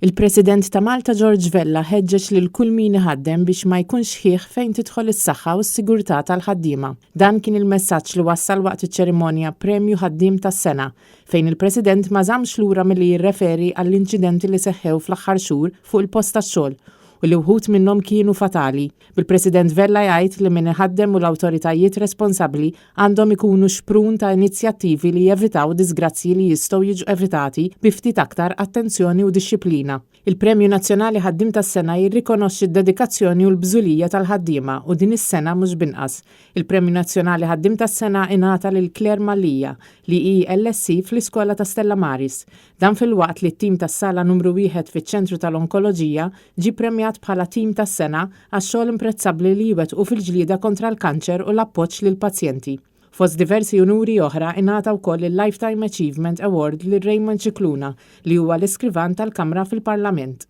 Il-President ta' Malta George Vella ħeġġeġ lil kull min iħaddem biex ma jkunx ħieħ fejn tidħol is-saħħa u s-sigurtà tal-ħaddiema. Dan kien il-messaġġ li wassal waqt iċ-ċerimonja Premju Ħaddiem tas-Sena, fejn il-President ma żammx lura milli jirreferi għall-inċidenti li seħħew fl-aħħar xhur fuq il-post tax-xogħol u li wħud minnhom kienu fatali, bil-President Vella jgħid li min iħaddem u l-awtoritajiet responsabbli għandhom ikunu xprun ta' inizjattivi li jevitaw diżgrazzji li jistgħu jiġu evitati bi ftit aktar attenzjoni u dixxiplina. Il-Premju Nazzjonali Ħaddiem tas-Sena jirrikonoxxi d-dedikazzjoni u l-bżulija tal-ħaddiema u din is-sena mhux b'inqas. Il-Premju Nazzjonali Ħaddiem tas-Sena ingħata lil Claire Mallia li hi LSE fl-Iskola ta' Stella Maris. Dan filwaqt li t-tim tas-sala numru wieħed fiċ-Ċentru tal-Onkoloġija ġie ppremjat bħala Tim tas-Sena għax-xogħol imprezzabbli li jwettqu fil-ġlieda kontra l-kanċer u l-appoġġ lill-pazjenti. Fost diversi unuri oħra ingħata wkoll il-Lifetime Achievement Award lil Raymond Scicluna li huwa l-iskrivan tal-Kamra fil-Parlament.